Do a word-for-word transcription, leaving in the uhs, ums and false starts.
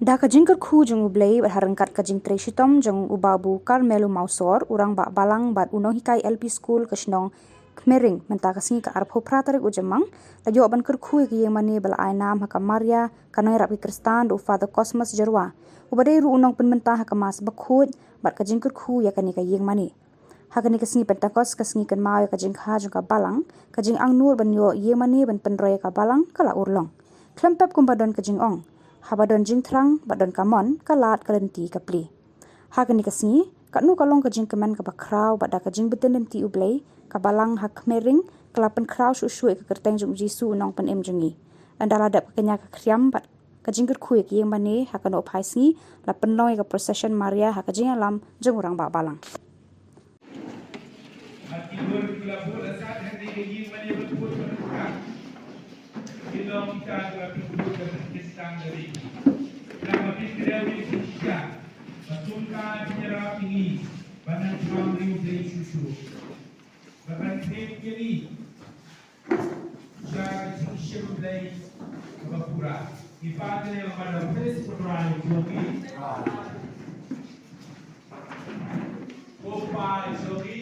Da ka jingkyrkhu jong U Blei bad ha ryngkat ka jingtrei shitom jong u Babu Karmel u Mawsor, u Rangbah Balang bad u nonghikai L P School ka shnong Khmering, mynta ka sngi ka arphew phra tarik u Jymmang, la ïoh ban kyrkhu ïa ka ïing mane ba la ai nam ha ka Maria ka nongïarap ki Khristan da u Father Cosmas Jyrwa, uba dei ruh u nongpynmynta ha ka Mass bakhuid bad ka jingkyrkhu ïa kane ka ïing mane. Ha kane ka sngi Pentekost, ka sngi kynmaw ïa ka jingkha jong ka Balang, ka jingangnud ban ïoh ïing mane ban pynroi ïa ka Balang ka la urlong. Khlem pep kumba don ka jingong, haba don jingthrang bad don ka mon, ka lad ka lynti ka plie. Ha kane ka sngi, katno ka long ka jingkmen kaba khraw bad da ka jingbtin lynti U Blei, ka Balang ha Khmering ka la pynkhraw shuh shuh ïa ka kyrteng jong U Jisu u Nongpynim jong ngi. Ynda la dep ka kñia ka khriam bad ka jingkyrkhu ïa ka ïing mane, ha kano phai sngi la pynlong ïa ka procession Maria ha ka jingïalam jong u Rangbah Balang. Bad ki bor ki la buh la sat hynrei ka ïing mane ba buh ba buh ka. Ki long kita ki la pynbuh ka pynkhristan da ri. Nang ba pynkhrew ïa ki shisha. Ba sum ka jingïarap ïa ngi. Ba nang kham ri u dei shuh shuh. Ba kan khriat ïa ngi. Sha ka jingshim Blei kaba pura. Ngi pan ïa ka mano pres putrai jong ngi. Ko Pa jong ngi.